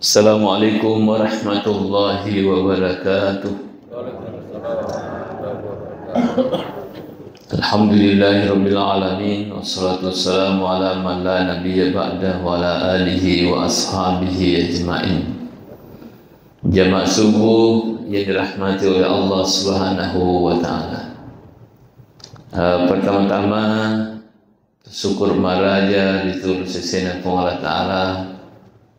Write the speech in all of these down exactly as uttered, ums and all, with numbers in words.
Assalamualaikum warahmatullahi wabarakatuh. Alhamdulillahirabbil alamin, wassalatu wassalamu ala man la nabiyya ba'da wa ala alihi wa ashabihi ajmain. Jamaah subuh yang dirahmati oleh Allah Subhanahu wa taala. Eh, pertama-tama, syukur maraja ri tu sesena Puang Allah Ta'ala,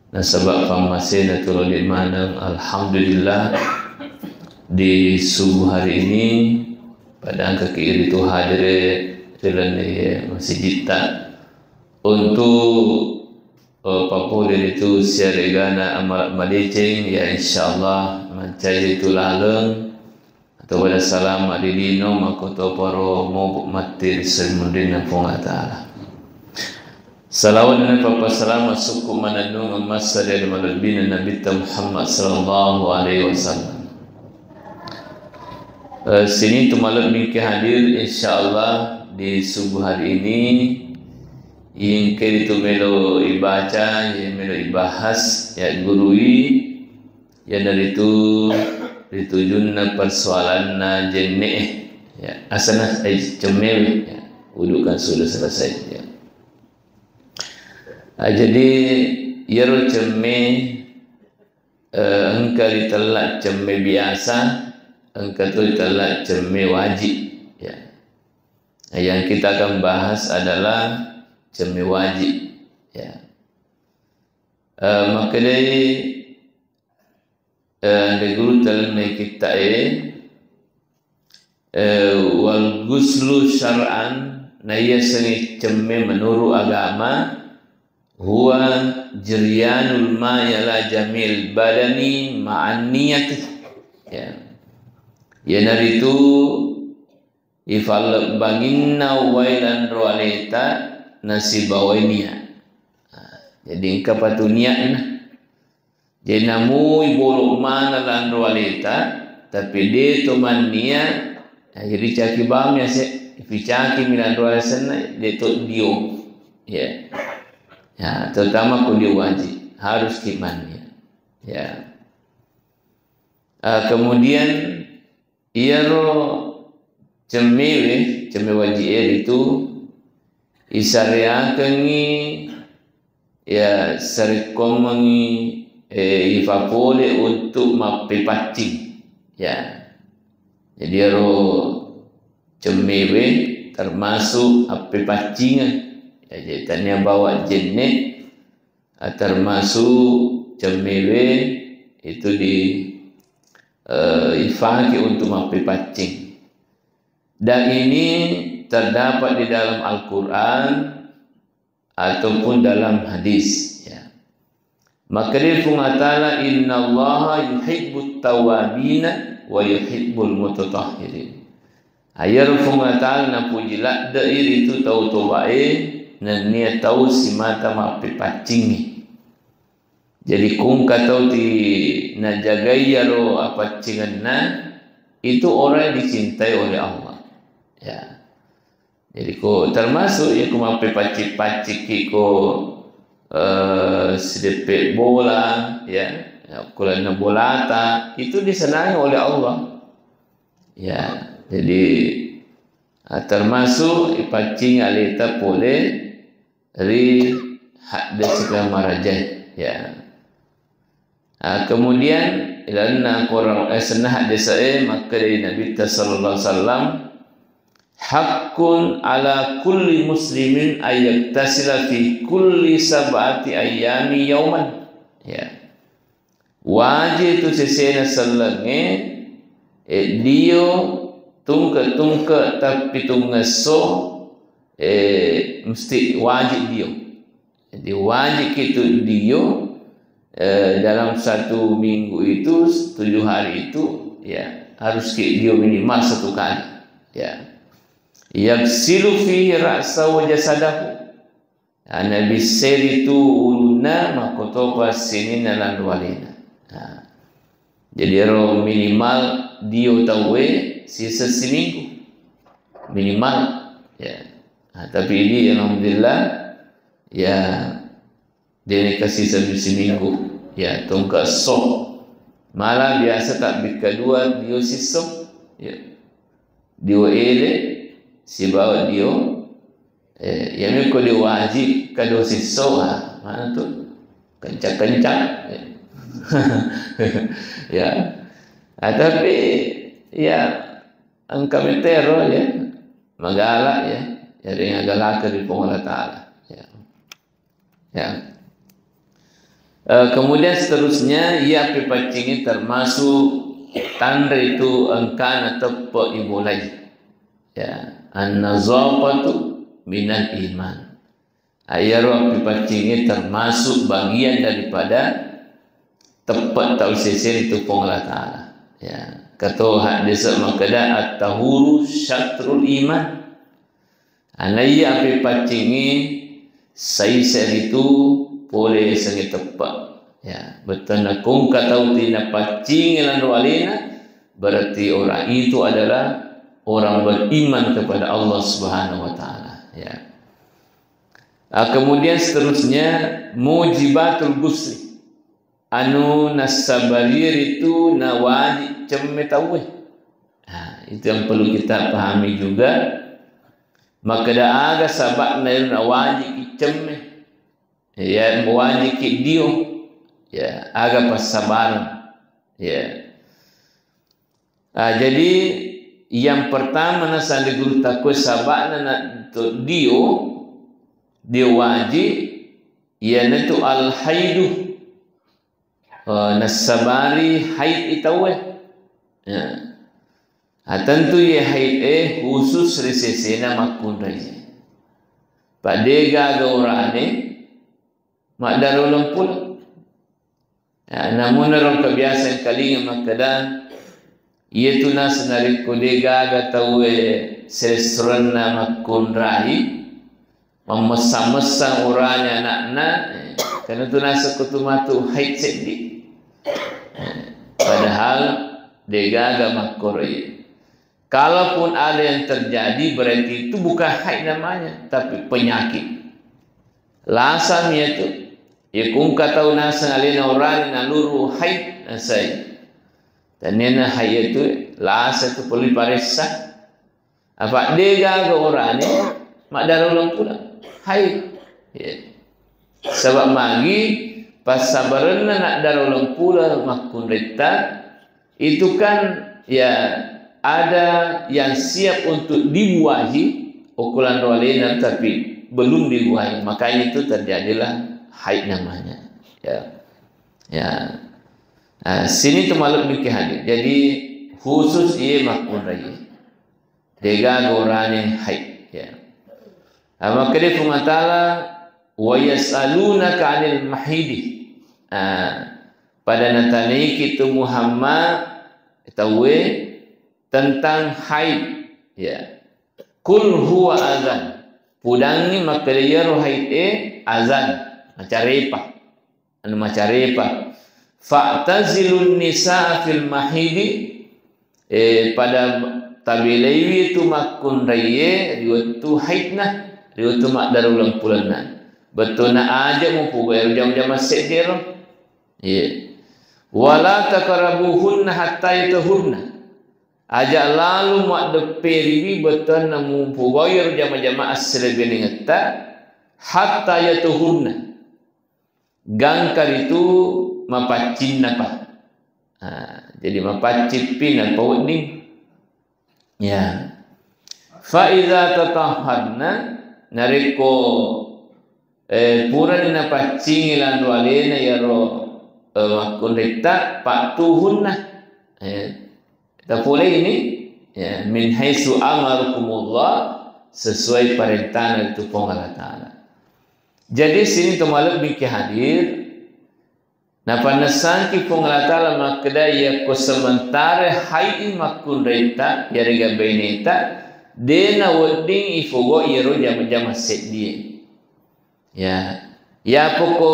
nasaba pammasena tulolli maneng. Alhamdulillah, di subuh hari ini pada engka ki iri tu hadire ri lalenna masjiditta untuk, eh, papole ri tu siaregana amala madeceng, ya insyaallah mancaji tu laleng atau pada salama ri lino, makkotoparo mobo matti ri sarimunrinna Puang Allah Ta'ala. Salawat dan pappasalama sukku manennungeng massari ri malebbina Nabitta Muhammad sallallahu alaihi wasallam. Eh, sinintu malebbi ki hadir, insyaallah di subuh hari ini yang kiri tu melo ibaca, yang melo ibahas, ya gurui, Iyanaritu ritujunna persoalanna jenne'e, ya, asana, eh, cemmewe, ya, wudu kan sudah selesai, ya. Ah, jadi, iyaro cemme, eh, engka ritella cemme biasa, engka tu ritella cemme wajib, ya. Yang kita akan bahas adalah cemme wajib, ya. Eh, makkedai, eh, anre guru talenna kitta'e, eh, wal ghuslu syar'an, naiyasengnge cemme menurut agama, huwa jriyanul ma'i ala jamil badani ma'an niyati. Ya. Iyanaritu ifallebbanginna wae lanro aleta nasibawai nia. Jadi engka patu niatna. Jadi namui bolo mana lanro aleta, tapi de to mannia, jadi caki bami ase, ficaki mi lanro aleta senna, de to dio. Ya. Ya, terutama ko dio wajib, harus ki mannia. Ya. Ah, kemudian iyaro cemmewe, cemme waji'e ritu isareakengngi, ya, sarekkoammengngi, eh, ifapole untuk mappepaccing. Ya. Jadi iyaro cemmewe termasuk appepaccingeng. Ya, jadi tania bawa jenne, ah, termasuk cemmewe itu di, eh, ifake untuk mappepaccing. Dan ini terdapat di dalam Al-Quran ataupun dalam hadis, ya. Makkedai Puang Allah Ta'ala, "Innallaha yuhibbut tawwabina wa yuhibbul mutatahhirin." Ayaro Puang Allah Ta'ala napuji ladde'i ritu tau tobae nennia tau simata mappepaccingngi. Jadi kungka tau ti najagai iyaro apaccingenna, itu orang yang dicintai oleh Allah. Ya. Jadi ko termasuk ya ko mappepaccing-paccingki ko, eh, sideppe bola, ya, ya, kulanna bolata, itu disenangi oleh Allah. Ya, jadi, ah, termasuk ipaccing aleta pole ri haddeseka marajae, ya. Ah, kemudian, ilalenna korang, eh, senna haddese e, makkedai Nabitta sallallahu alaihi wasallam, "Haqqun ala kulli muslimin ayyaktasila fi kulli sab'ati ayyami yauman." Ya. Wajib tu sesena sellengnge, eh, dio tungke-tungke tappitungngesso, eh, mesti wajib dio. Jadi, wajib itu dio, eh, dalam satu minggu itu, tujuh hari itu, ya, harus ki dio minimal satu kali. Ya. Yaghsilu fihi ra'sahu wa jasadahu. Nah, nabisseri tu ulunna, makkotopa sininna lanro alena. Nah, jadi ero minimal dio tauwe siseng siminggu. Minimal, ya. Nah, tapi ini alhamdulillah, ya, de nengka siseng siminggu. Ya, tongka esso. Malah biasa tabbikka dua dio sisso. Ya. Dio ele sibawa dio, eh, ya mekko dio waji ka dio sisso, ah, mana tu? Kencang-kencang. Ya. Ah, tapi ya engka metero ya. Magala ya. Jadi ngagalaka ri Puang Allah Ta'ala. Ya. Ya. Eh, kemudian seterusnya, iya pipaccingi termasuk tanre itu engkana teppe ibulai. Ya, an-nazafatu minal iman. Ayaro pipaccingi termasuk bagian daripada teppe tau sese itu Puang Allah Ta'ala. Ya, kato hadis makkeda at-tahuru syatrul iman. Anaiya api paccingi saise ritu pole sengnge teppe. Ya, bettuanna kongka tau tina paccingi lanro alena, berarti orang itu adalah orang beriman kepada Allah Subhanahu wa Ta'ala. Ya. Ah, kemudian seterusnya, mujibatul ghusli. Anu nassabari ritu nawaji cemme tauwe. Nah, itu yang perlu kita pahami juga. Makkeda aga saba'na ero nawaji ki cemme. Ya, waji ki dio. Ya, aga passabareng. Ya. Ah, jadi yang pertama nasang di guru takwe saba'na na to dio, dio waji, iyanatu al-haidu. Eh, nassabari haid i tauwe. Ya. Ah, tentu ye haid e khusus ri sesena makkunrai. Pa degaga urane maddaro lempuleng. Ya, namunna ro kebiasaan kalinga makkeda, Iyatu naseng narekko degaga tauwe selessurenna makkunrai, mammessang-messang urane ana'na, eh, karena tu naseng ko tu matu haid seddi. Eh, padahal degaga makkoroi. Kalaupun ada yang terjadi, berarti itu bukan haid namanya, tapi penyakit. Lasami itu. Ya kungka tau naseng alena urane naluru haid nasai. Taniana haid itu lasa tu perlu paressa. Apa degaga urane maddaro lempula haid. Ya. Sebab magi passabarenna naddaro lempula makkunretta itu kan ya ada yang siap untuk dibuahi ukuran roh alena tapi belum dibuahi. Makanya itu terjadilah haid namanya. Ya. Ya. Ah, sini tu maluk mikir hadir. Jadi khusus iye makkunrai. Degaga urane haid. Ya. Ah, makkeda Puang Allah Ta'ala, "Wa yas'alunaka 'anil mahidi." Ah, pada natanaiki tu Muhammad tauwe tentang haid. Ya. "Qul huwa adzan." Pudangngi makkeda iyaro haid e adzan, macarepa. Anu macarepa. "Fa'tazilun nisaa fil mahidi." Eh, pada tabelaiwi tu makkunraiye ri wettu haidna, ri wettu maddaro ulempulenna. Bettuanna aja mupubai ero jama-jama seddero. Iya. "Wala taqrabuhunna hatta yatahurna." Aja lalu maddepperiwi bettuanna mupubai ero jama-jama asselebenengetta hatta yatahurna. Gangka ritu mapaccinnapa. Ah, jadi mapaccippi nappa wedding. Ya. Fa idza tatahharna, narekko, eh, purani napaccingi lanro alena iyaro, eh, makkunretta, fa'tuhunna. Eh, tapolei ini, ya, min haitsu amarakumullah, sesuai parentana itu Puang Allah Ta'ala. Jadi sini tu malebbi ki hadir, napannessangki Puang Allah Ta'ala makkeda, yakko sementara haid makkunraita, yarega baineta, de nawedding ifogo iyaro jama-jama seddie. Ya, yapoko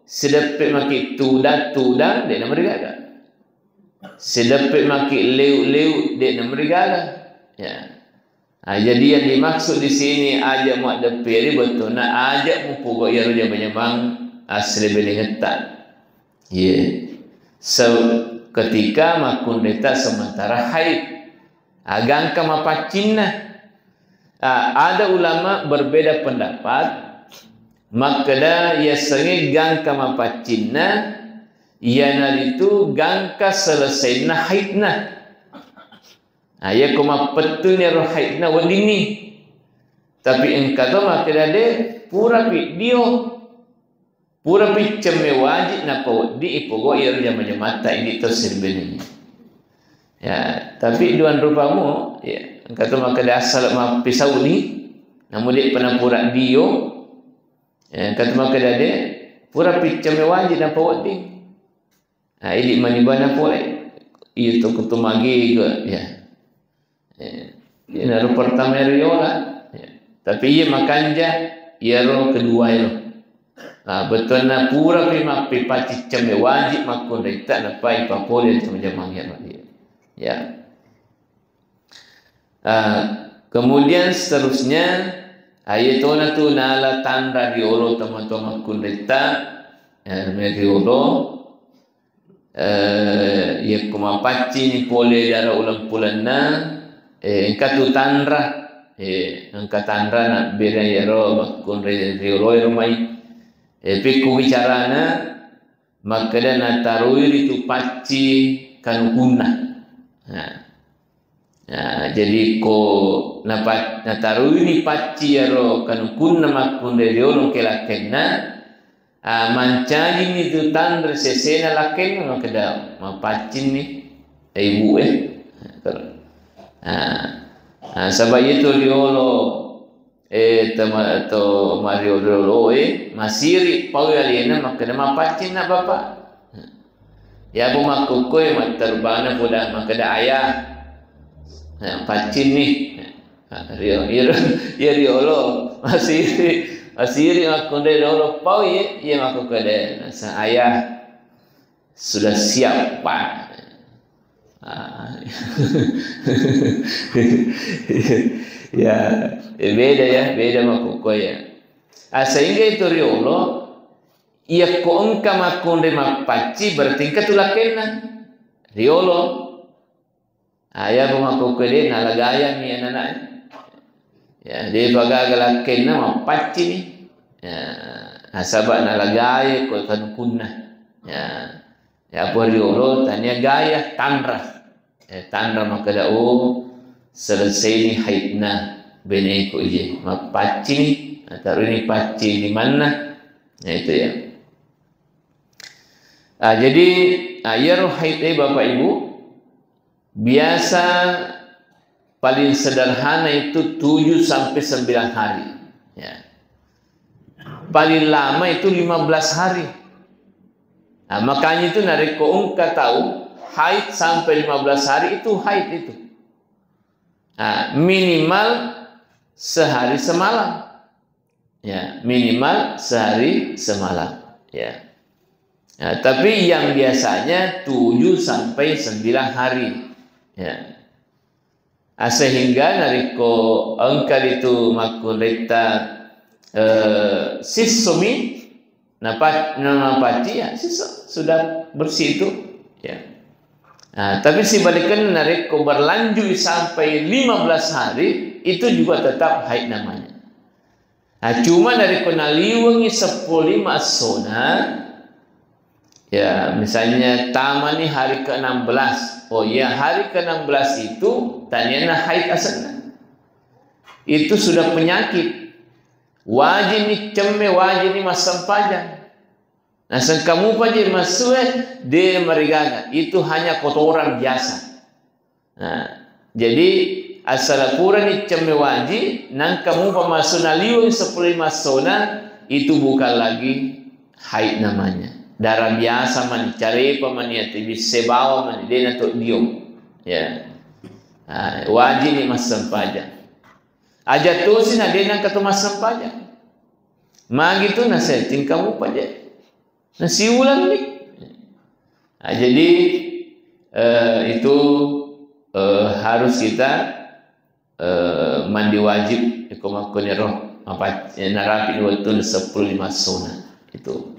sideppe maki tudang-tudang, de namarigaga. Sideppe maki leu-leu, de namarigaga. Ya. Ah, jadi yang dimaksud di sini aja maddepperi bettuanna aja mupogo iyaro jama-jamang asselebenengetta. Iya. Se-, ketika makkunraita sementara haid. Ah, gangka mapaccinna. Ah, ada ulama berbeda pendapat, makkeda yasengnge gangka mapaccinna, iyanaritu gangka selesainya haidna. Ah, iya ko mappettuni ro haidna weddinni. Tapi engka to makkeda de, purapi dio. Purapi cemme wajib nappa wedding ipogo iyaro jama-jamatta idi to sirbene. Ya, tapi duan rupamu, ya, engka to makkeda asal mappisauni, namu de pernah pura dio, ya, engka to makkeda de, purapi cemme wajib nappa wedding. Nah, idi mani bana pole. Iya to kutu magega, ya. Eh, iyaro pertama ero yola. Ya. Tapi iya makanja, iyaro kedua ero. Nah, bettuanna purapi mappipaccing cemme wajib makkunraita nappa ipapole jama-jamang ero. Ya. Ah, kemudian seterusnya, ah, iya tona tu nala tanra riolo tomatoa makkunraita, eh, riolo, eh, yakko mapaccini pole dara uleng pulenna, eh, engka tu tanra, eh, engka tanra nabbere iyaro makkunrai riolo ero mai. Eh, pikku bicarana, makkeda nataroi ritu pacci kanukunna. Nah. Nah, jadi ko napa-, nataroini pacci iyaro kanukunna makkunrai riolo engka lakkenna, ah, mancajini tu tanra sesena lakkenna makkeda mapaccinni, eh, ibu e. Ah, ah, saba iya tu riolo Eh, tama-, to mariolo-rioloe, masiri paui alena makkeda, "Mapaccinna, Bapak?" Iya, Bu, makkukkoe matteru bana poda makkeda, "Ayah." Nah, paccinni. Nah, rio-, iro-, iya riolo, masiri, masiri makkunrai riolo paui, iya, iya makkukkoe de, nasa, "Ayah." Sudah siap, Pak. Ah. Ya, eh, beda ya, beda makkukkoe ya. Ah, sehingga itu riolo, iya ko engka makkunrai mappacci, berarti engka tu lakkenna. Riolo. Ah, iya ko makkukkoe de nalagayani anak-anak. Ya, de pagaga lakkenna mappaccini. Ya, nasaba nalagaya ko kanukunna. Ya. Ya, apa riolo tania gaya tanra. Eh, tanra makkeda, oh, selesai ni haidna beneku iye. Mappaccini, nataruini pacci limanna. Nah, itu ya. Ah, jadi, ah, iyaro haid, eh, Bapak Ibu, biasa paling sederhana itu tujuh sampai sembilan hari. Ya. Paling lama itu lima belas hari. Nah, makanya itu narekko engka tau haid sampai lima belas hari itu haid itu. Nah, minimal sehari semalam. Ya, minimal sehari semalam. Ya. Nah, tapi yang biasanya tujuh sampai sembilan hari. Ya. Ah, sehingga narekko engka ritu makkunraitta, eh, sissomi, napa-, napacci, ya, sisso, sudah bersih itu. Ya. Nah, tapi sibaliknya narekko berlanjut sampai lima belas hari, itu juga tetap haid namanya. Nah, cuma narekko naliwengi seppulo lima essona, ya, misalnya tamani hari keenam belas. Oh iya, hari keenam belas itu taniana haid asenna. Itu sudah penyakit. Wajib ni cemme, wajib ni massempajang. Nah, sengkamu paje masue, de marigaga. Itu hanya kotoran biasa. Nah, jadi, asala purani cemme waji, nangka mupa masu naliweng seppulo lima essona, itu bukan lagi haid namanya. Darah biasa mani, carepa mani, atau bisse bawang mani, dena to dio. Ya. Nah, wajib ni massempajang. Aja tosi na dena kato massempajang. Magi tu na setting kamu paje. Nah, siulang ni. Nah, jadi, eh, itu, eh, harus kita, eh, mandi wajib, iko makkoniro, apa, eh, narapi ni wettu seppulo lima essona. Itu.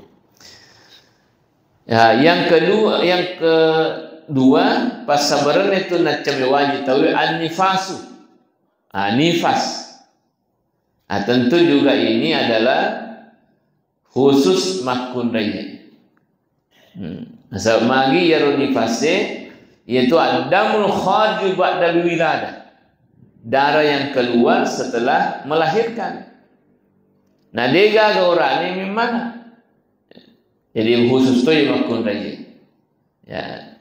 Ya, yang kedua, yang kedua, passabarenna itu naccemme wajib tauwe an-nifasu. Ah, nifas. Ah, tentu juga ini adalah khusus makkunrai. Hmm. Nasaba magi iyaro nifase, yaitu ad-damul khariju ba'dal wiladah. Darah yang keluar setelah melahirkan. Nah, degaga orane memmana. Jadi khusus toi makkunrai. Ya.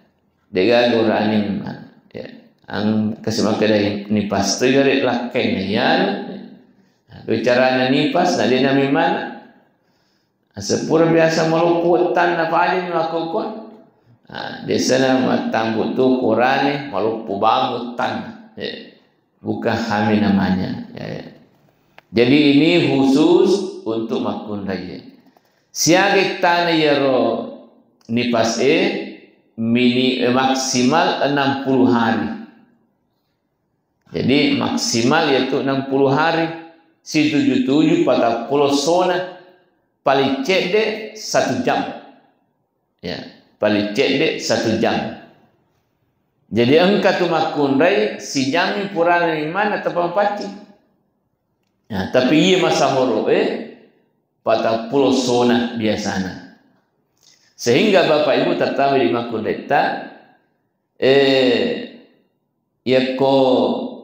Degaga orane memmana. Ya. Ang kasi makkedai nipas toi gare lakkainna iyanu. Nah, bicarana nipas, na dena memmana. Sepura biasa maloppo wettanna pajami makkokkoe. Ah, biasana mattambu tu korane maloppo bang wettanna. Eh, bukan hamil namanya. Ya, ya. Jadi ini khusus untuk makkunrai. Siaga ittana iyaro nipas e mini-, eh, maksimal enam puluh hari. Jadi maksimal yaitu enam puluh hari, situju-tuju patappulo sona, paling cedde satu jam. Ya, paling cedde satu jam. Jadi engka tu makkunrai sijammi purana memmana tappa mapaccing. Ya, tapi iya masahoro e patappulo sona biasana. Sehingga Bapak Ibu tertawa di makkunraita, eh, yakko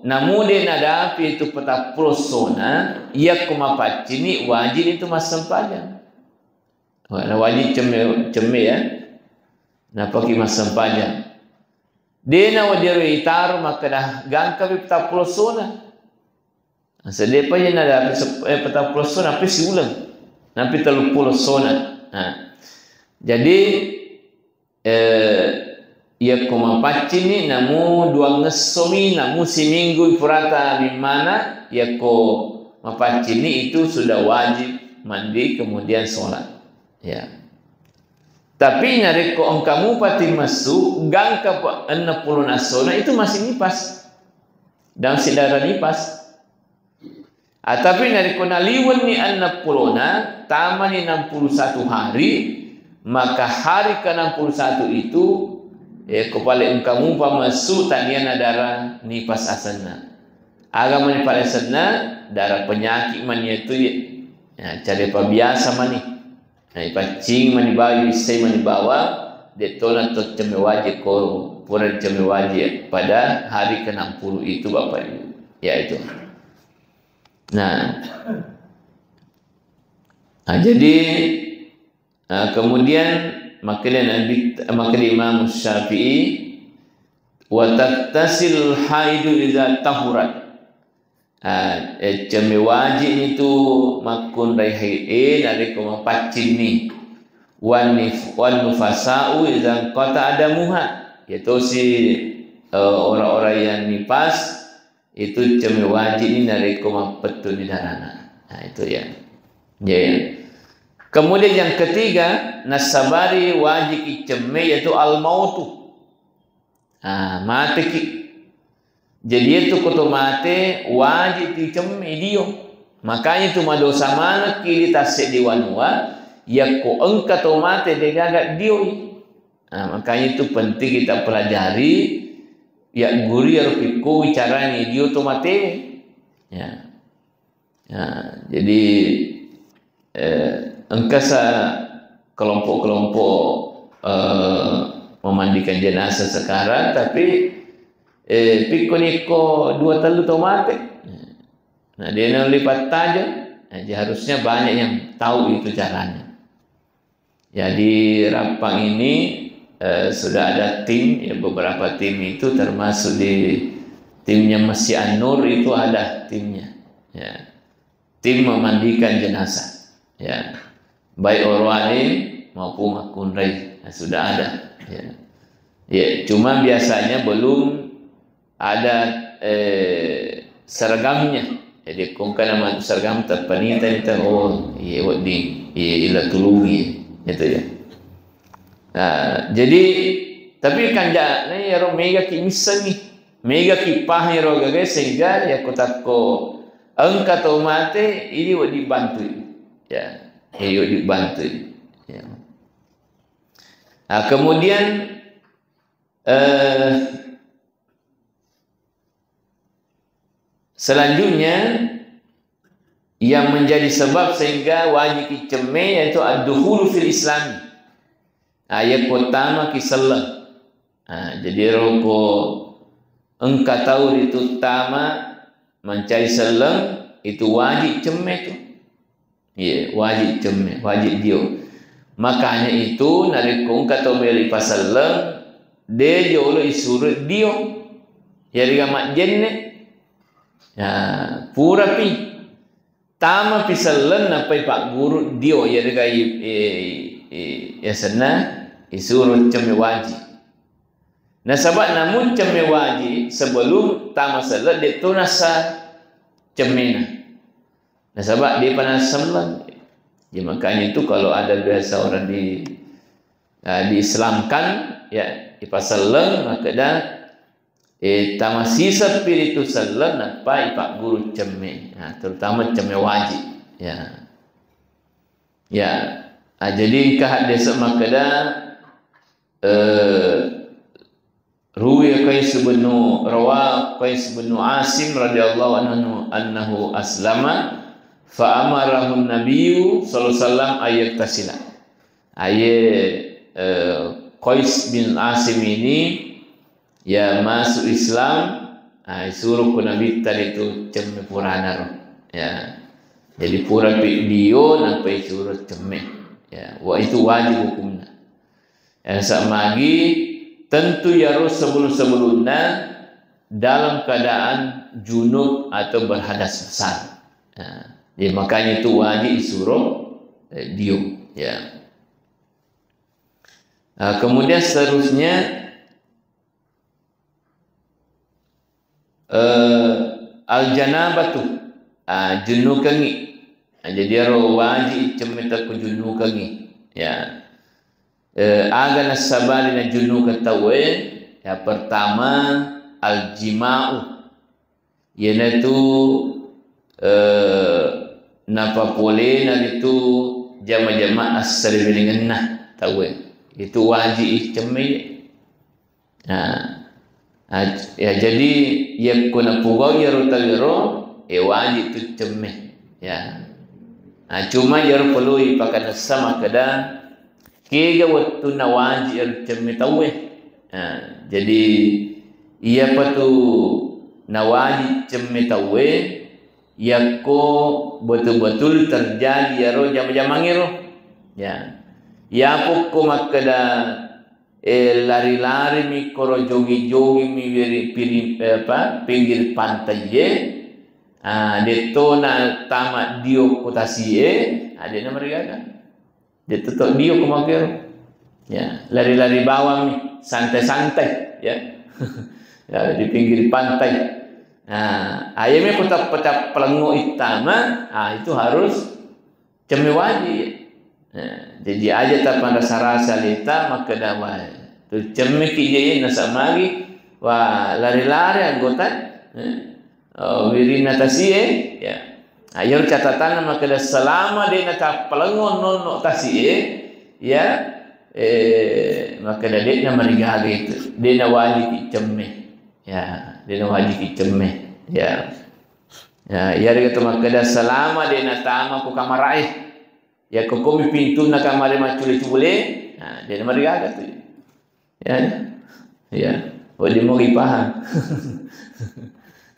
namude nadapi itu patappulo sona, yakko mapaccini wajib itu massempajang. Wah, na wajib cemme, cemme ya. Napaki massempajang. Dena wajib itaro makkeda gangka pi patappulo sona. Sedepa je nadapi sep-, eh, patappulo sona, napi siuleng. Napi telluppulo sona. Nah. Jadi, eh, yakko mapaccini namu duangngessomi, namu siminggu purata memmana, yakko mapaccini itu sudah wajib mandi kemudian sholat. Ya. Tapi narekko engka mupati messu, gangka pa-, enneng pulo nassona itu masih nipas. Dan sedara nipas. Ah, tapi narekko naliwenni enneng pulona, tamani enam puluh satu hari, maka hari ke enam puluh satu itu, eh, ko pale engka mupa messu tania na darah nipas asenna. Aga mani pale asenna, darah penyakit mani itu ya. Ya, cari pa biasa mani. Nah, ipaccing mani bawa, ibissai mani bawa, de'tona to cemme wajib ko pura cemme wajib pada hari ke enam puluh itu, Bapak Ibu. Ya, itu. Nah. Nah, jadi, nah, kemudian makanya Nabi, makanya Imam Syafi'i, "Wa tattasil haidu idza tahurat." Ah, eh, cemme wajib itu makkunrai haid e narekko mapaccinni. Wan nif-, wan nufasa'u idza qata'a damuha. Yatosi, eh, orang-orang yang nipas itu cemme wajib ni narekko mappettuni darana. Nah, itu ya. Ya, ya. Kemudian yang ketiga, nassabari wajib cemme yaitu al-mautu. Ah, mateki. Jadi, itu ko to mate, wajib tu cemme dio. Makanya tu madosa manekki di tasseddi wanua, yakko engka to mate degaga dioi. Nah, makanya itu penting kita pelajari, ya guru ya rupikko bicaranya dio to mate. Ya. Nah, jadi, eh, engka sa kelompok-kelompok, eh, memandikan jenazah sekarang, tapi, eh, pikkoni ko dua tellu tau mate. Nah, dia nang lipat tajam. Nah, jadi harusnya banyak yang tahu itu caranya. Ya, di Rappang ini, eh, sudah ada tim, ya, beberapa tim itu termasuk di timnya Masjid An-Nur itu ada timnya. Ya. Tim memandikan jenazah. Ya. Baik oroane maupun makkunrai. Ya, sudah ada. Ya. Ya, cuma biasanya belum ada, eh, seragamnya. Jadi, ko engka nama seragam terpenita itu, oh, iya, wedding, iya, ila tulungi, gitu ya. Nah, jadi, tapi kan ja-, nah, iyaro mega ki missengi, mega ki pahang iyaro gaga sehingga ya ko takko engka tau mate, ini wedding bantui. Ya, ini wedding bantui. Ya. Nah, kemudian, eh, selanjutnya yang menjadi sebab sehingga wajib cemme yaitu ad-dukhulu fil Islam. Nah, yakko tama ki selleng. Nah, jadi roko engka tau ritu tama mencari selleng, itu wajib cemme tu. Iya, wajib cemme, wajib dio. Makanya itu narekko engka tau melo ipaselleng, de jolo isuro dio. Yarega majjenne. Ya, purapi. Tama pi selleng nappai pagguru dio, yarega i, i, i, yasenna isuro cemme wajib. Nasaba namu cemme wajib sebelum tama selleng de to nasa cemmena. Nasaba depa naselleng. Ya, makanya itu kalau ada biasa orang di, ah, diislamkan, ya, ipaselleng, makkeda, eh, tamasiseppi ritu selleng, nappa ipagguru cemme. Nah, terutama cemme wajib. Ya. Ya. Ah, jadi engka hadis makkeda, eh, Ruwiya Qais bin, rawa Qais bin Asim radhiyallahu anhu annahu aslama fa amarahu Nabiyyu sallallahu alaihi wasallam ayyaktasila. Aye, eh, Qais bin Asim ini ya masuk Islam, ah, isuro ku Nabitta ritu cemme purana ro. Ya. Jadi pura pi dio nampa isuro cemme. Ya, wa itu wajib hukumna. Yang samagi tentu yaro sebelum-sebelumna dalam keadaan junub atau berhadas besar. Nah, jadi makanya itu wajib isuro, eh, dio, ya. Nah, kemudian seterusnya, eh, al-janabatu, ah, junnukengngi. Ah, jadi ero wajib cemme tekko junnukengngi. Ya. Eh, aga nassabari najunnukeng tauwe? Ya, pertama, al-jima'u. Iyanatu, eh, napapolena ritu jama-jama assaliwelingenna tauwe. Itu wajib cemme. Nah, ah, ya, jadi yakko napogau iyaro tauwero, eh, wajib tu cemme. Ya. Nah, cuma iyaro perlu ipakanessa makkeda, kega wettunna wajib iyaro cemme tauwe. Nah, jadi iyapa tu nawajib cemme tauwe, yakko betul-betul terjadi iyaro jama-jamangngero. Ya. Yapukko makkeda, eh, lari-lari mi koro jogging-jogging mi wiri-, piri-, eh, apa, pinggir pantai ye. Ah, detto na tama dio ko tasie, ah, de na marigaga. Detto to dio ko makero. Ya, lari-lari bawang mi, santai-santai, ya. Ya, di pinggir pantai. Nah, aye me ko tappa-tappa lengo ittama, ah, itu harus cemme wajib. Nah, jadi aja tapanrasa-rasa leta makkeda, wah, tu cemme ki je, nasa magi, wah, lari-lari anggota, eh, oh, wirinna tasie, ya. Nah, iyaro catatanna makkeda selama de na tappalengo nonno tasie, ya, eh, makkeda de na marigaga itu, de na wajib cemme. Ya, de na wajib cemme. Ya. Ya, iyarega to makkeda selama de na tama ko kamarae. Yakko komi pintunna kamare maccule-cule, nah, de na marigaga tu. Ya, ya. Ya. Wedding mo ipaham.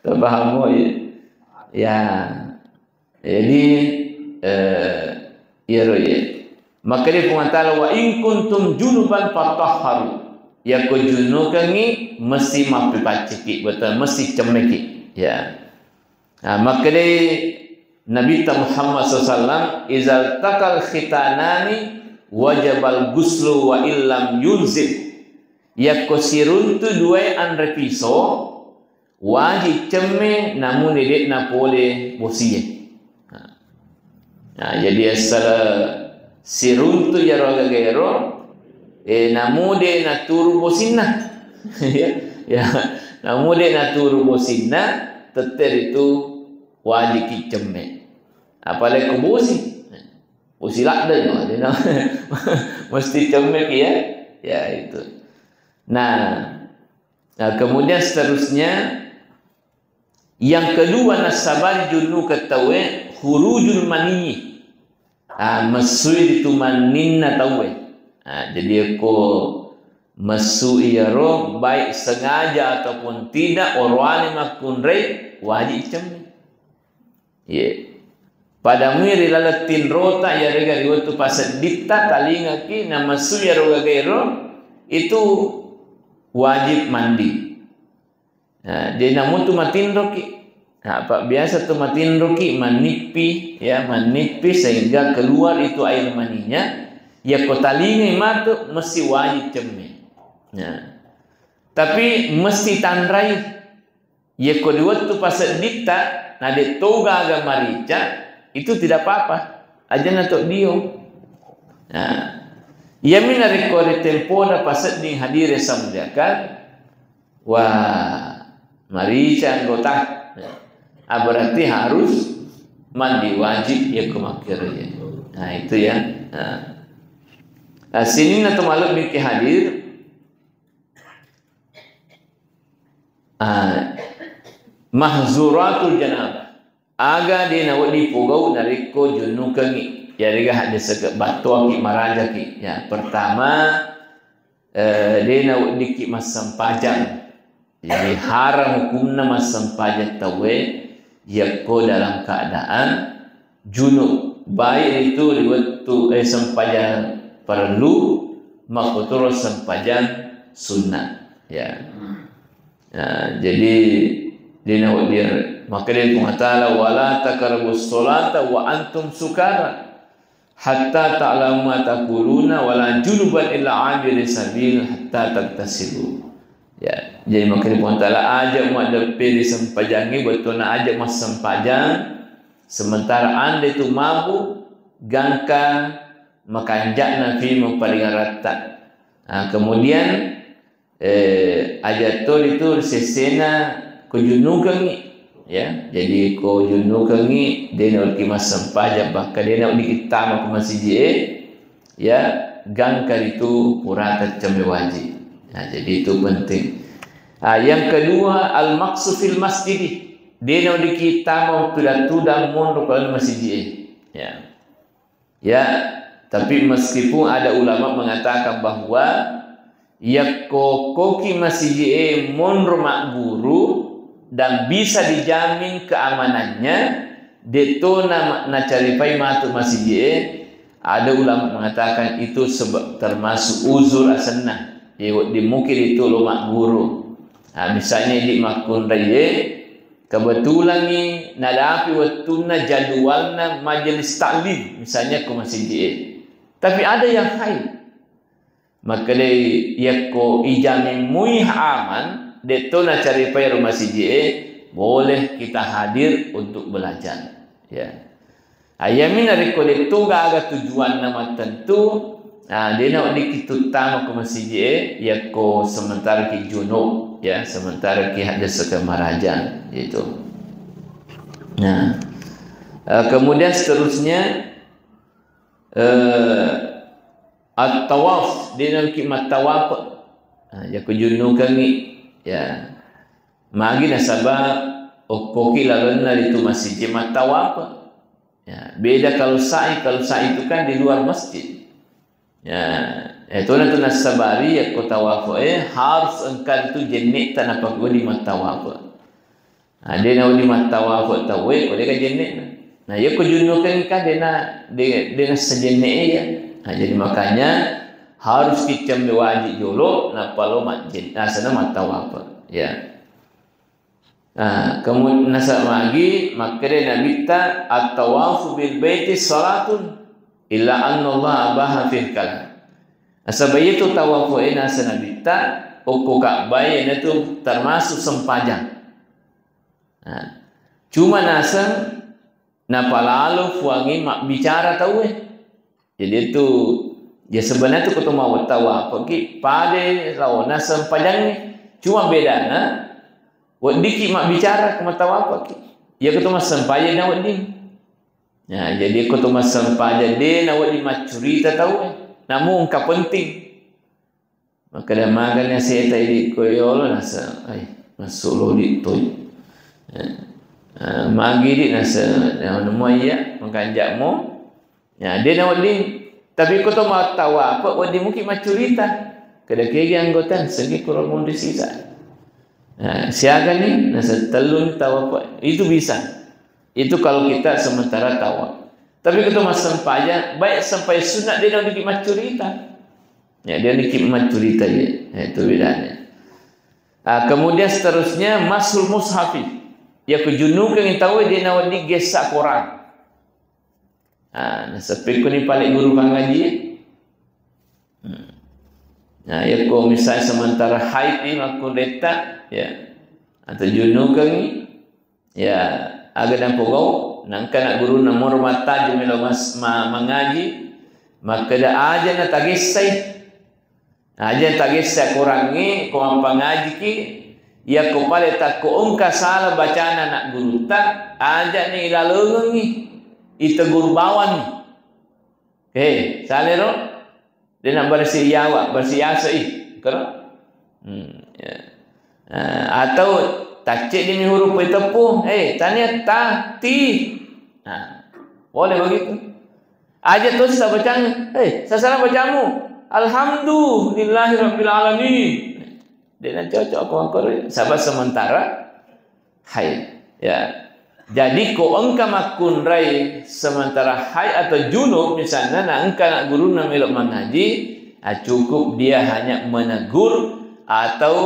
Tapaham mo, ya. Ya. Jadi, eh, iyaro ye. Makkeda Puang Taala, "Wa in kuntum junuban fatahharu." Yakko junukengngi, mesti mappepacciki, betul, mesti cemmeki. Ya. Nah, makkedai Nabitta Muhammad sallallahu alaihi wasallam, "Izal takal khitanani wajabal guslu wa illam yunzil." Yakko siruntu duae anre piso, wajib cemme namuni de'na pole bosie. Nah. Nah, jadi asal siruntu iyaro agaga ero, eh, namu de naturu bosinna. Ya, ya, namu de naturu bosinna, tette ritu wajib ki cemme. Apalagi ko bosi. Bosi ladde, no, de na-, mesti cemme ki, ya. Ya, itu. Nah, nah, kemudian seterusnya, yang kedua, nasabari junnu ke tauwe, khurujul mani. Ah, messui ritu maninna tauwe. Ah, jadi ko messu iyaro, baik sengaja ataupun tidak, oroane makkunrai, wajib cemme. Iya. Pada mui ri laleng tinrota, iyarega ri wettu pasedditta, talingaki, namessu iyaro gagaero, itu wajib mandi. Nah, jadi namutu matinroki. Nah, apa biasa tu matinroki, manippi, ya, manippi sehingga keluar itu air maninya. Ya, ko talingai matu, mesti wajib cemme. Nah, tapi mesti tanrai. Yekko di wettu pasedditta, na de' to gaga marica, itu tidak apa-apa. Ajanna to dio. Nah, iyami narekko ri tempona pasedding hadire samudiakan, wah, marica anggota. Ah, berarti harus mandi wajib yekko makkero ya. Nah, itu ya. Nah. Nah, sininna to malebbi ki hadir. Ah, mahzuratul janabah. Aga de' nawedding pogau narekko junnukengngi. Yarega haddeseke battoaki marajaki. Ya, pertama, eh, de' naweddikki massempajang. Jadi, haram hukumna massempajang tauwe yakko dalam keadaan junub, baik itu di wettu, eh, sempajang parellu, makkutoro sempajang sunnah. Ya. Nah, jadi dina dia, maka dia Puang Ta'ala, "Wala taqrabus sholata wa antum sukara hatta ta'lamu ma taquluna wala junuban illa abiri sabil hatta tagtasilu." Ya, jadi maka dia Puang Ta'ala, aja maddeppe ri sempajangnge, bettuna aja massempajang sementara ande tu mabuk, gangka makanja'na fi maparingaratta. Nah, kemudian, eh, aja to ritu sesena ko junnukengngi, ya. Jadi ko junnukengngi, de' naweddikki massempajang, bahkan de' naweddikki tama ko masiji'e, ya, gangka ritu purata cemme wajib. Nah, jadi itu penting. Ah, yang kedua, al-maqsu fil masjidi. De' naweddikki tama tudang-tudang monro ko dalam masiji'e. Ya. Ya, tapi meskipun ada ulama mengatakan bahwa yakko koki masiji'e monro magguru dan bisa dijamin keamanannya, de' to na-, nacaripai matu masiji'e, ada ulama mengatakan itu sebab termasuk uzur asenna. Ya, wedding mungkin itu lo magguru. Nah, misalnya di makkunraie, kebetulan ni nadapi wettunna jadwalna majelis taklim, misalnya ko masiji'e. Tapi ada yang haid. Makkedai, yakko ijamin mui aman, de' to nacaripai ro masiji'e, boleh kita hadir untuk belajar. Ya. Ayami narekko de' to gaga tujuanna mattentu, ah, de' naweddikki tuttama ko masiji'e, yakko sementara ki junub, ya, sementara ki haddeseke marajang, gitu. Nah, eh, kemudian seterusnya, eh, at-tawaf, de' naweddikki mattawaf. Nah, yakko junnukengngi, ya. Magi nasaba okkoki lalenna ritu masijid mattawaf. Ya, beda kalau sa'i, kalau sa'i itu kan di luar masjid. Ya, itu nanti nasabari yakko tawaf, eh, harus engka itu jenne'ta napakodi mattawaf. Nah, de' nawedding mattawaf tauwe ko de' ga jenne'na. Nah, yakko junnukengngi kan de' na, de', de' nasseng jenne'e ya. Nah, jadi makanya harus kiccemme wajib jolo, nappa lo majjen-, nasana mattawaf. Ya. Ah, kemudian nasa magi, makkeda Nabitta, "At-tawafu bil baiti salatun, illa anna Allah abaha fil kalam." Nasaba itu tawafu e nasa Nabitta, okko Ka'bah e, iyanatu termasuk sempajang. Nah, cuma naseng napalalo Puangnge mabbicara tauwe. Jadi itu, ya sebenarnya itu ko to mau tawaf ki, pade laona sempajangnge. Cuma bedana, weddikki mabbicara ko mattawaf ki. Ya ko to massempajang na wedding. Ya, jadi ko to massempajang de na wedding maccurita tauwe. Namun engka penting. Makkeda magani aseta idi ko yolo nasa, ai, massulo di toi. Eh, eh, magi di nasa, ya, nemu iya, makanja mo. Ya, de na wedding. Tapi ko to mattawa apa, wedding muki maccurita. Keda kegi anggota, segi kurang munri sisa. Nah, siaga ni, nasa tellu ni tawa apa. Itu bisa. Itu kalau kita sementara tawa. Tapi ko to massempajang, baik sampai sunat de na wedding maccurita. Ya, de na wedding maccurita ya. Nah, itu bedanya. Ah, kemudian seterusnya, masul mushafi. Ya, kujunukeng tahu de na wedding gessa Quran. Ah, naseppi ko ni pale guru pangaji. Hmm. Nah, ya ko misalnya sementara haid ni makkunretta, ya. Atau junukeng, ya, aga dan pogau, nangka nak guru na moro mattajeng melo mas-, ma-, mangaji, makkeda aja na tagessai. Aja tagessa Qurangnge, ko mappangajiki, yakko pale takko engka sala bacana anak gurutta, aja ni ilalengengi, itegur bawani. He, salero? De na bersi yawa, bersi yasai. Kero? Hmm, ya. Eh, atau tacceddimi huruf itepu. Eh, tania ta, ti. Nah, boleh begitu. Aja to sisa bacanya. Eh, sasala bacamu. Alhamdulillahirabbil alamin. De na cocok ko makkoro. Sabab sementara haid. Ya. Jadi ko engka makkunrai sementara haid atau junub misalnya, na engka nak gurunna melo mangaji, ah, cukup dia hanya menegur atau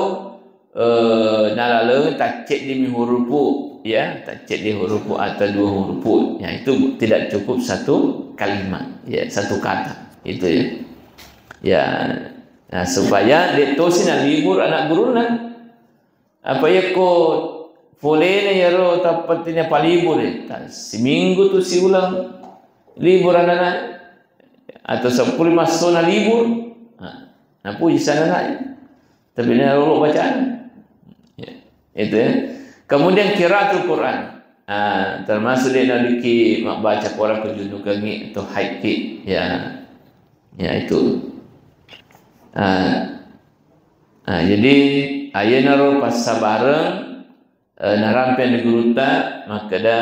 eh, nalaleng tacceddimi hurufu, ya, tacceddi hurufu atau dua hurufu. Ya, itu tidak cukup satu kalimat, ya, satu kata. Itu ya. Ya. Nah, supaya de tosi nalibur anak gurunna. Apa yakko polena yaro tappettina palibur, eh, ta-, siminggu tu siulang libur anak-anak. Atau sepuluh massona libur. Nah, napuji sana naik. Tapi ini lolo bacaan. Ya, itu ya. Kemudian qiraatul Quran. Ah, termasuk dia naliki membaca Quran kejunukangi atau haiki. Ya. Ya, itu. Ah, ah, jadi, ayenaro passabareng, eh, narampe anre gurutta makkeda,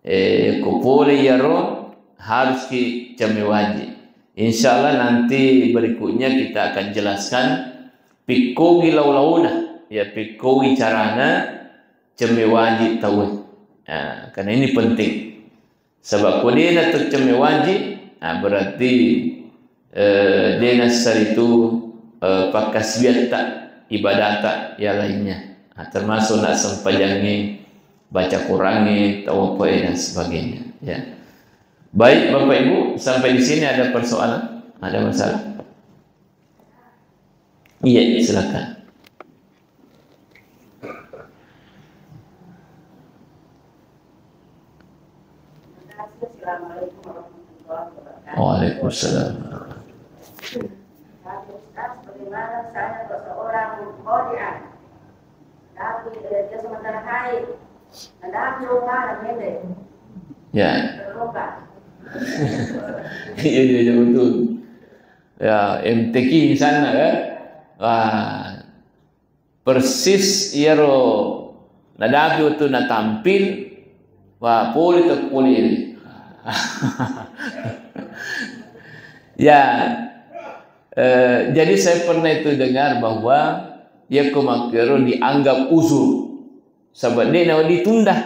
eh, ko pole iyaro haruski cemme waji. Insyaallah nanti berikutnya kita akan jelaskan pikkogi lau-launa, ya, pikkogi carana cemme waji tauwe. Nah, karena ini penting. Sebab ko dena to cemme waji, nah, berarti, eh, dena saritu, eh, pakkasiwiatta, ibadata yang lainnya. Nah, termasuk nak sempajangnge, baca Qurangnge, tawapoe dan sebagainya. Ya. Baik, Bapak Ibu, sampai di sini ada persoalan? Ada masalah? Iya, silakan. Assalamualaikum warahmatullahi wabarakatuh. Waalaikumsalam. Tapi Ustaz, bagaimana misalnya kalau seorang qari'ah, tapi, eh, dia sementara haid, ada apa, mana, mende? Ya. Terluka. Iya, iya, iya, betul. Ya, M T Q misalnya, kan? Wah, persis iyaro nadapi wettu natampil, wah, pole to pole. Ya, eh, jadi saya pernah itu dengar bahwa yakko makkero dianggap uzur, sabab de na ditunda.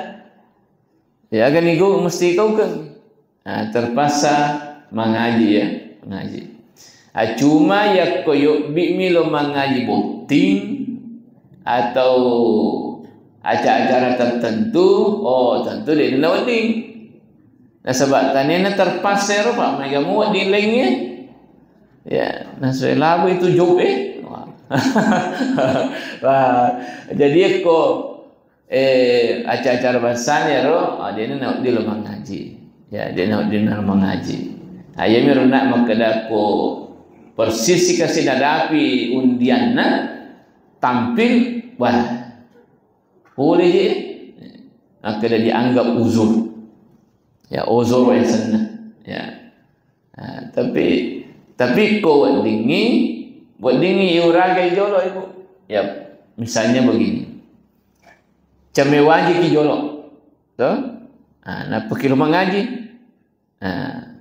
Ya, kan iku mesti kau kan. Nah, terpaksa mangaji ya, mangaji. Ah, cuma yakko yobbi mi lo mangaji botting atau acara-acara tertentu, oh, tentu de na wedding. Nasaba tanena terpaksa ro, Pak, mega mu wedding laingnge. Ya, nasaba labu itu job e. Wah. Wah, jadi yakko eh, acara-acara bangsana ro, ah, de na wedding lo mangaji. Ya, de na wedding lo mangaji. Ah, iya mi ro nak makkeda ko persis kasi nadapi undianna tampil, wah, pole je. Makkeda dianggap uzur. Ya, uzur yang senna. Ya. Nah, tapi, tapi ko weddingngi Weddingngi iuragai jolo, Ibu. Ya, misalnya begini. Cemme wajiki jolo. Toh? Ah, nappaki lo mangaji. Ah.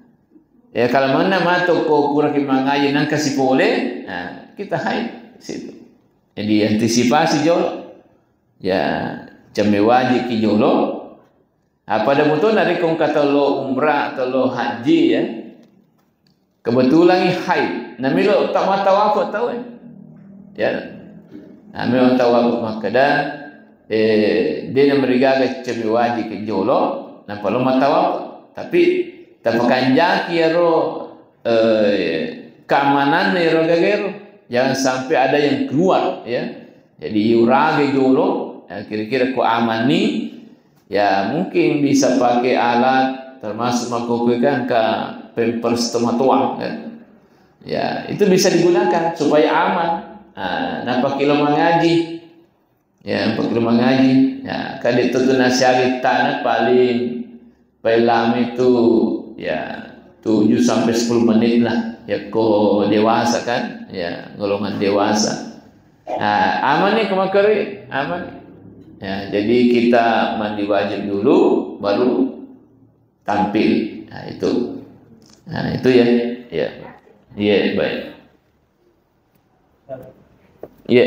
Ya, kalau mana mato ko puraki mangaji nangka sipole, ah, kita haid situ. Jadi antisipasi jolo. Ya, cemme wajiki jolo. Apa ada muto narekko engka tau lo umrah atau lo haji, ya. Kebetulan i haid, namelo ta-, mattawaf tau e. Ya. Namelo mattawaf makkeda, eh, de namarigaga cemme wajiki jolo, nappa lo mattawaf. Tapi tapakanjaki ero, eh, keamananna ero gagero. Jangan sampai ada yang keluar, ya. Jadi iuragai jolo, ya, kira-kira ko aman ni, ya, mungkin bisa pakai alat, termasuk makkokkoe kan ka pampers tomatoa, kan. Ya, itu bisa digunakan supaya aman. Nah, napaki lo mangaji. Ya, napaki lo mangaji. Ya, kan itu tuh nasihat tanah paling, paling lama itu, ya, tujuh sampai sepuluh menit lah. Ya, ko dewasa kan, ya, golongan dewasa. Nah, aman nih, kemakeri, aman. Ya, jadi kita mandi wajib dulu, baru tampil. Nah, itu. Nah, itu ya. Ya. Iya, baik. Iya.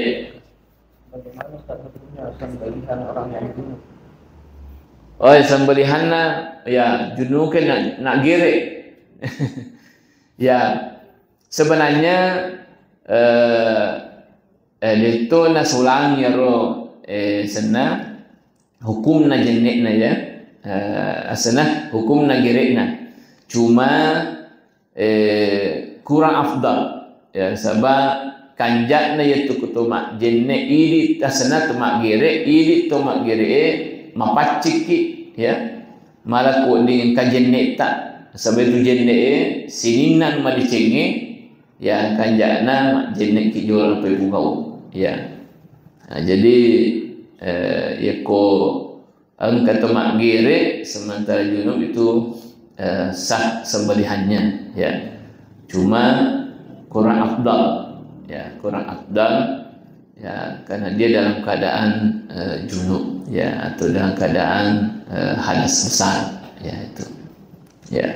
Bagaimana Ustaz hukumnya sembelihan orang yang junub? Oh, sembelihanna, ya, junub kan nak, nak gere. Ya, sebenarnya, eh, eh, itu nasulang yaro, eh, senna hukumna jenne'na ya. Eh, asenna hukumna gere'na. Cuma, eh, kurang afdal. Ya, saba kanja'na yatu ku to majjenne idi, asenna to maggere, idi to maggere e mapaccikki, ya. Mala ku wedding engka jenne'ta, saba itu jenne e sininna madecengnge, ya, kanja'na majjenneki jolo nappa ipugau. Ya. Nah, jadi, eh, yako engka to maggere sementara junub itu, eh, sah sembelihannya, ya. Cuma kurang afdal, ya, kurang afdal, ya, karena dia dalam keadaan, eh, junub, ya, atau dalam keadaan, eh, hadas besar, ya, itu. Ya.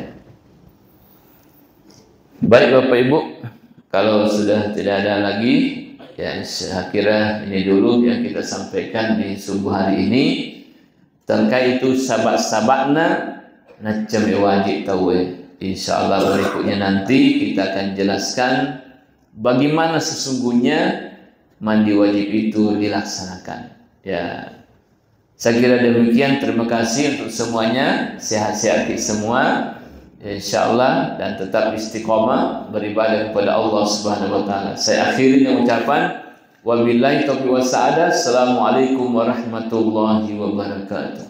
Baik, Bapak Ibu, kalau sudah tidak ada lagi, ya, saya kira ini dulu yang kita sampaikan di subuh hari ini. Terkait itu sabak-sabakna naccame wajib tauwe. Insya Allah berikutnya nanti kita akan jelaskan bagaimana sesungguhnya mandi wajib itu dilaksanakan. Ya, saya kira demikian. Terima kasih untuk semuanya. Sehat-sehat kita semua. Insya Allah dan tetap istiqomah beribadah kepada Allah Subhanahu wa Ta'ala. Saya akhiri dengan ucapan, wabillahi taufiq was sa'adah. Assalamualaikum warahmatullahi wabarakatuh.